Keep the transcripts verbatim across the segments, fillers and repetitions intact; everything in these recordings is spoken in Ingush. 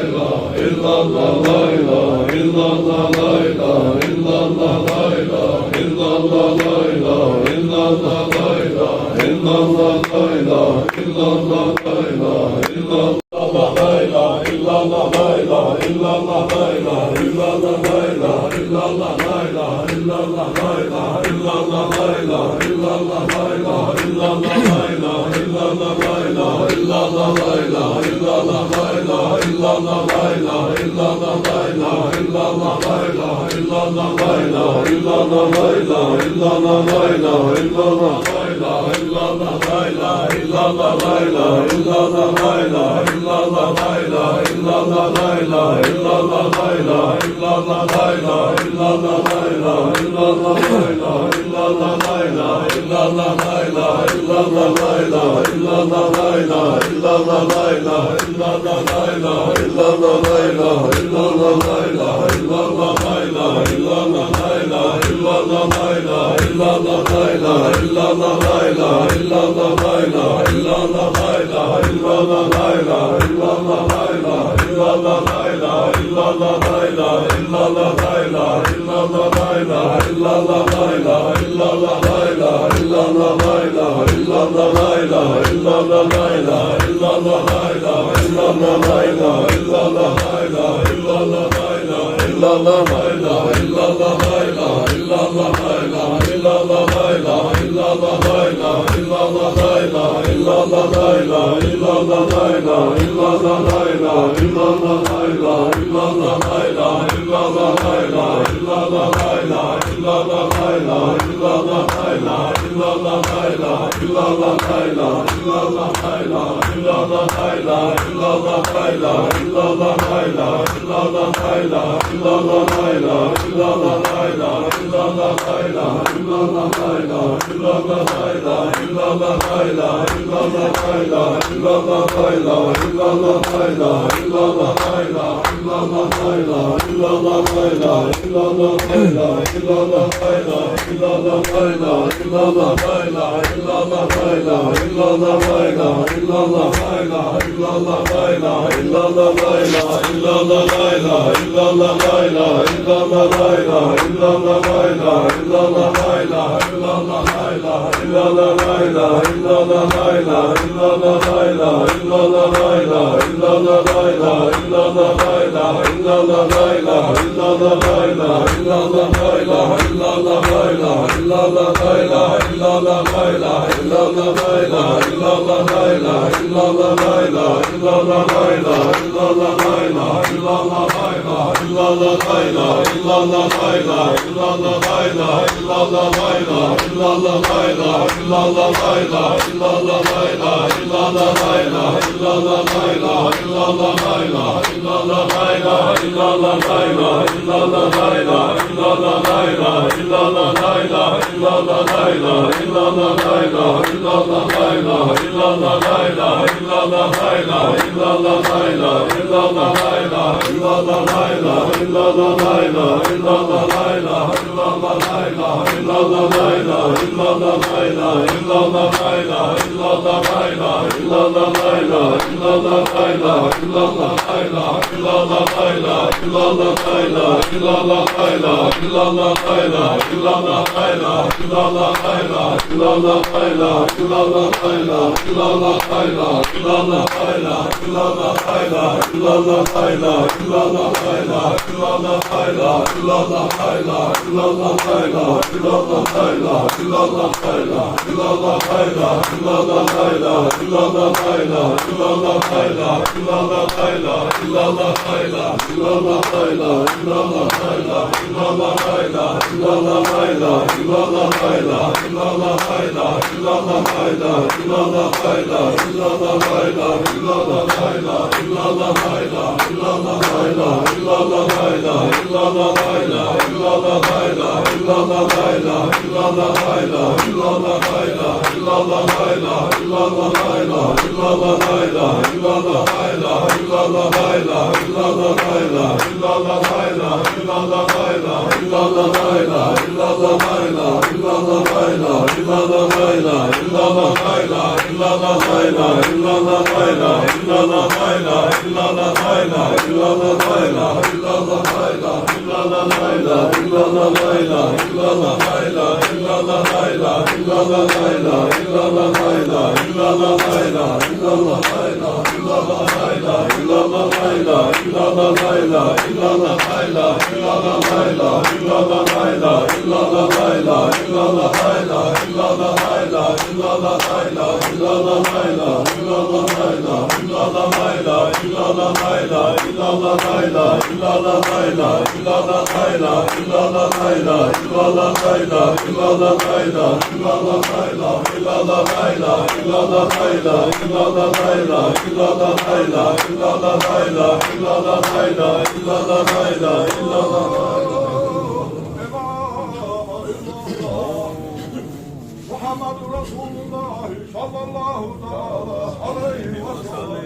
إلا الله، لا إله إلا الله، لا إله إلا الله، لا إله إلا الله، لا إله إلا الله، لا إله إلا الله، لا إله إلا الله. محمد رسول الله صلى الله تعالى عليه وسلم.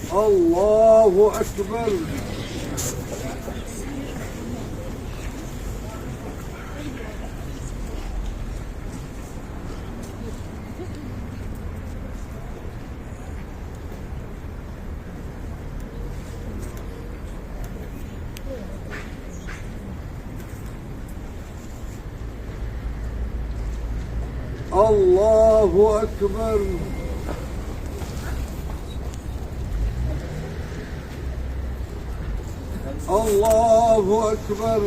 الله أكبر. الله أكبر. الله أكبر.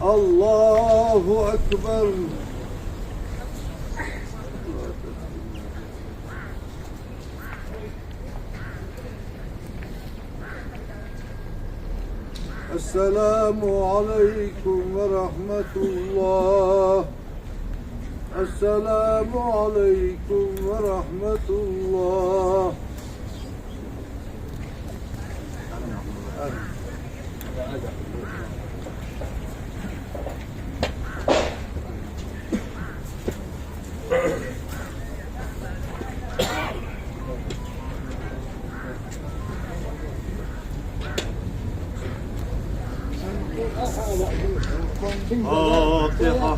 الله أكبر. السلام عليكم ورحمة الله. السلام عليكم ورحمة الله. فاتحة.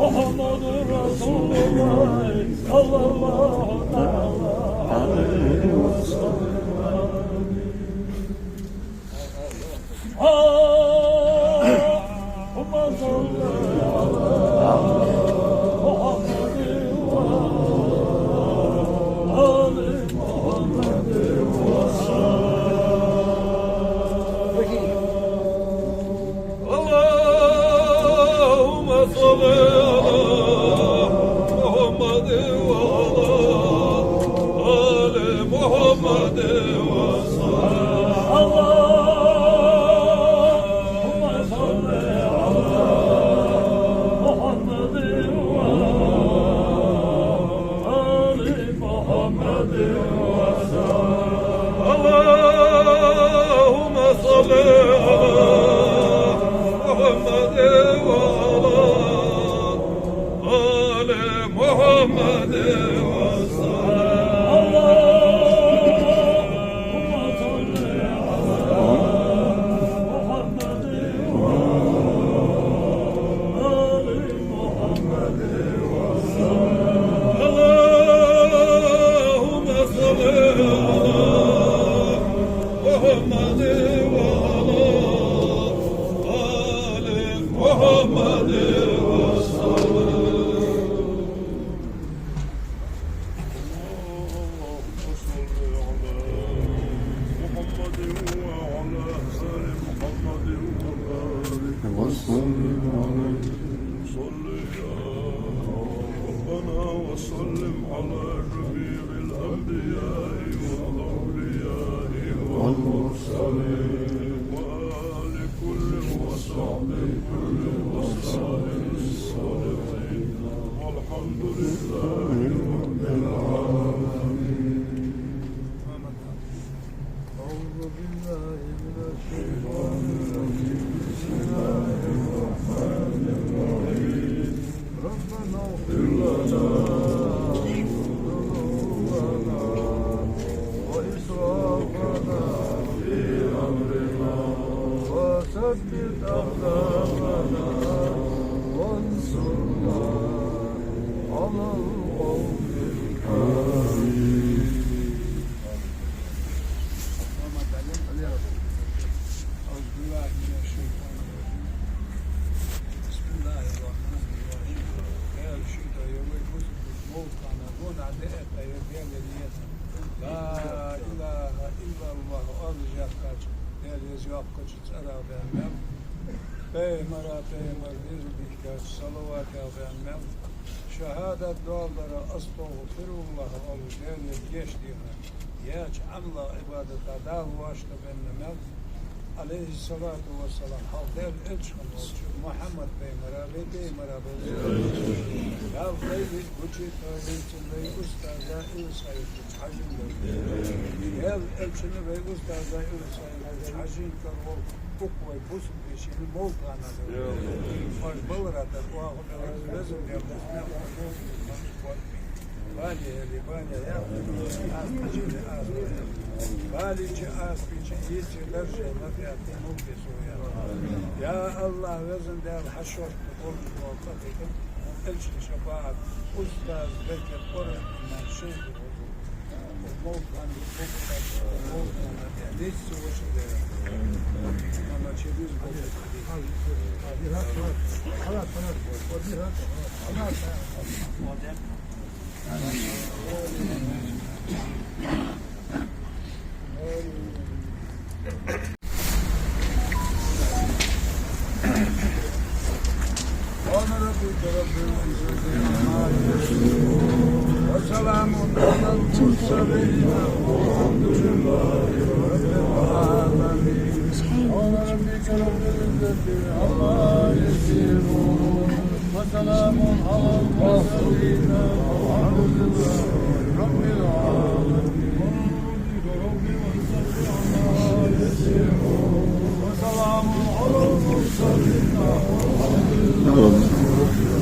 محمد رسول الله صلى الله تعالى عليه وسلم. اللهم صل على محمد وعلى آل محمد وسلم. اللهم صل على محمد وعلى آل محمد وسلم. اللهم صل على محمد وعلى آل محمد وسلم. اللهم صل على محمد وعلى آل محمد وسلم. اللهم صل على محمد وعلى آل محمد وسلم. اللهم صل على محمد وعلى آل محمد وسلم. اللهم صل على محمد وعلى آل محمد وبارك وسلم عليه. صل يا ربنا وسلم على جميع الأنبياء والأولياء والمرسلين وآل كل وصحبه كل وسائر الصالحين. والحمد لله رب العالمين. أعوذ بالله من الشيطان الرجيم. بسم الله الرحمن الرحيم. ربنا اغفر لنا ذنوبنا وإسرافنا في أمرنا وثبت أقدامنا وانصرنا على القوم الكافرين. أعوذ بالله من الشيطان الرجيم. بسم الله الرحمن الرحيم. Даьла ший тӀа я вай бусалба мовлид хьа гонахьа дӀаэтта я Даьла ният. لا إله إلا الله оалаш йоаккхача, Даьла еза йоаккхача цӀерах баьнна мел, пайхамара пайхамар деза дийхкача салаватах баьнна мел, шахӀадат доаладара أستغفر الله оалаш Даьла еза гешт дехар яьча Ӏамалах, Ӏибадатах Дала воашта баьнна мел, عليه الصلاة والسلام, хьалха Даьла элча хинна волча Мухьаммад пайхамара, вай пайхамара бовза. Дала вай гуча тойнца вай устаза Илсхаевича хьажин да. Даьла элчана вай устаза Илсхаевича хьажин кара вола укх вай бусалба вешийна мовлид хьа да. Оаш баларатар оаха Везан Даьла дас мел хьо мовлид хьа. Бали яли, бали яли, аз хьажили, аз бали. Балича, аз бича, йице дарже лафиятни мулки соя. Я АллахӀ, Везан Даьла, хьа шортта болаш бола къахетам, элчан шапаӀат, устаз беркат, Къуръан иман, шайх سبحان ربك رب العزة عما يصفون. وسلام على المرسلين والحمد لله رب العالمين. سبحان ربك رب العزة عما يصفون. وسلام على المرسلين والحمد لله رب العالمين. وسلام على المرسلين والحمد لله رب العالمين.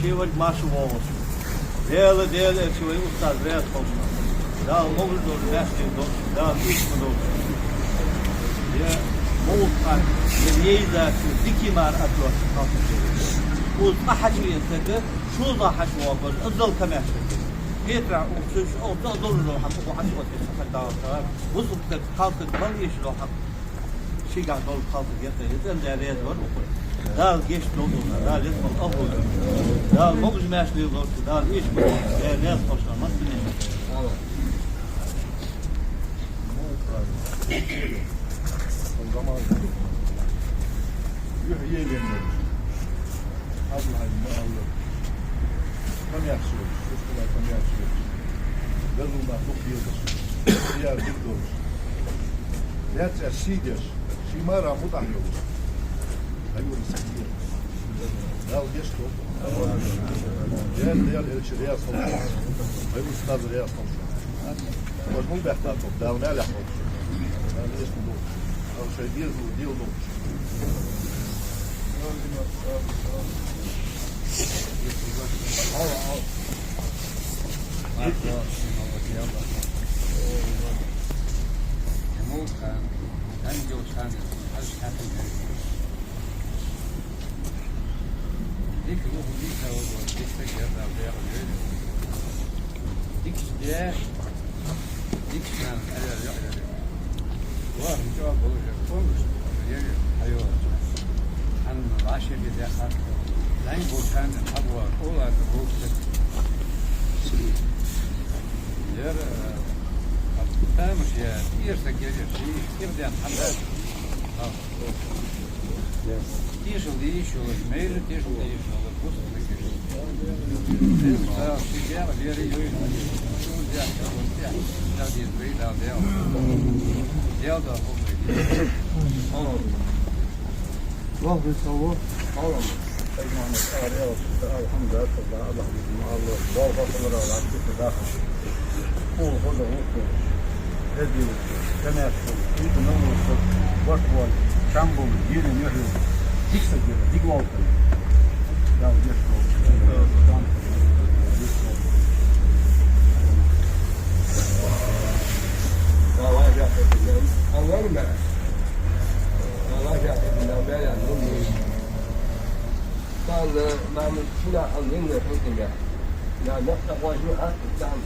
Ший варг марша воагӀалва. Даьла, Даьла, элча, вай устаз раьза хилва шоана. Дала могаш долда, лаьттара долда, Дала ийс ма долда. Я Мовлат-Хьан, е Еза, шу дика мара а доацаш хьалхашка. Укхаза къахьача вена саг, шозза хьачувоагӀаш, азал камаьрша вар. Петра укхаза шу, укхаза а долаш дола хӀама, укхо хьачувоагӀаш хьадалаха. Бусалба саг, кхалсаг мел эшаш дола хӀама. Шийгахьа долаш кхалсаг я, цӀен-да раьза вар укхо. Дала гешт долда, Дала ялсмала Ӏохайша. Дала могаш-маьрша леладолда, Дала эшаш болба, Дала раьза хилва шоана массанена. Юхь елен йолаш. Хьалхашка ма аллара. Камаьрша йолаш, сискала камаьрша йолаш. Везална дукха дезаш. Сияр дика долаш. Лаьцар сий деш, ший мара мутӀахьа йолаш. Аюра саг я. Дала гешт долда. Дала, Дала элча раьза хилва. Вай устаз раьза хилва. Вож мул бехта тох, Дала мел яхаш. Дала гешт долда. Дала шоай дезал, дел долда. Дика лув, дика лув, дика саг я, Дала дегӀ лойла. Дикача даь, дикача нанас аьлар йоӀ яр. Вахана чӀоагӀа болаш яр, помнишь, яр, хьайоагӀача. Хьанна вӀашагӀкхетар яхар. ЗӀамига волча хана хьабоагӀа, оалаш волча сага. Яр, э, тамаш я, тӀера саг яр, ший кӀира даьнна хьадаьд. Тешал де йиш йолаш, майра тешал де йиш йолаш, бусалба саг я. Ил са ший дегӀ лера йойла. Шун дегӀ, шун дегӀ, дегӀ деза вай Дала дегӀ. ДегӀ да хӀама. Хьо. Вахви сало. Хьо. Ай, Мухьаммад, ара, ара, алхьамдулиллахӀ, Аллахь визма, Аллахь, бал хаталара, лакки даха. Хьо, хьо да, хьо. Эздий, кемеш, ийда нову, баш вон, чам бу, дийна нехьу, дика саг я, дика волча. Дала гешт долда. Аллахь яхаш, Аллахь ма. Аллахь яхаш, Аллахь ма, я, ну, ну. Бала, мама, шуна, Аллахь, не, не, не, не. Я, нахта, хважу, а, там.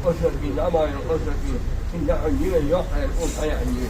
Къошарги, намайна къошарги, инда хьаннийна йоккхай, ун хьаяхьаннийна.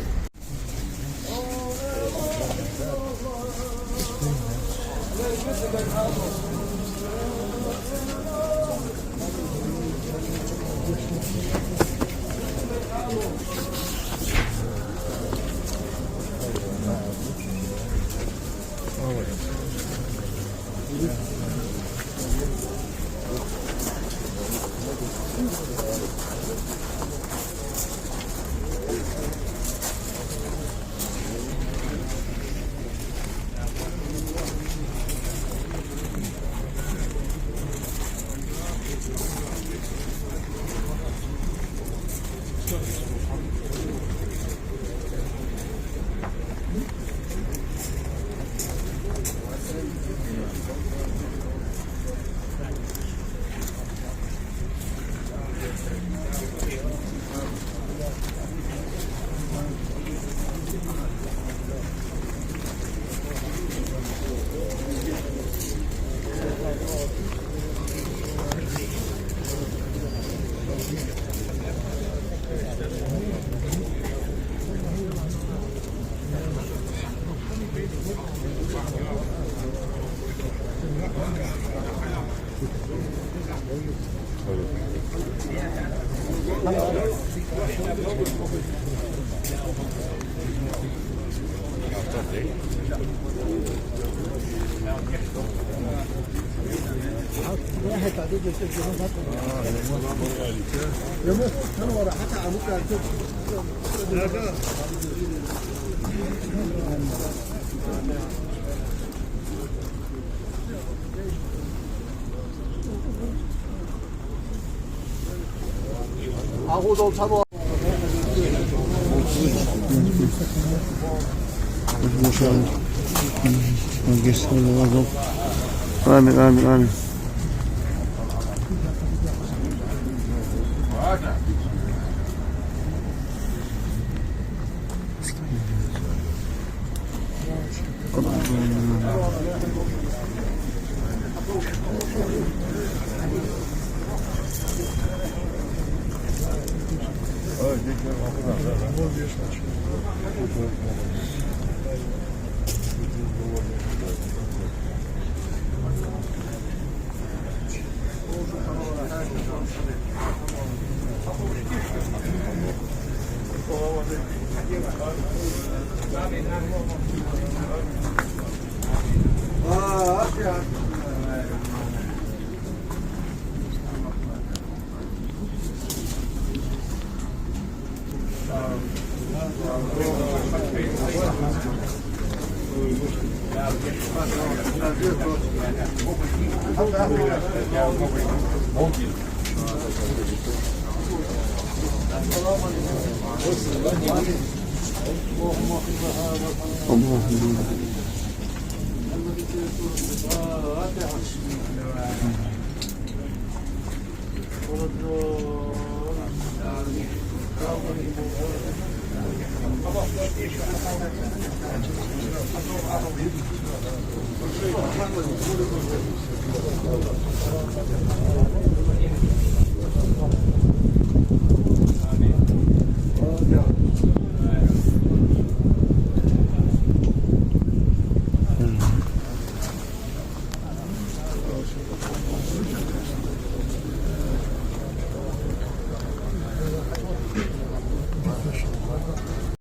آمين، آمين، آمين.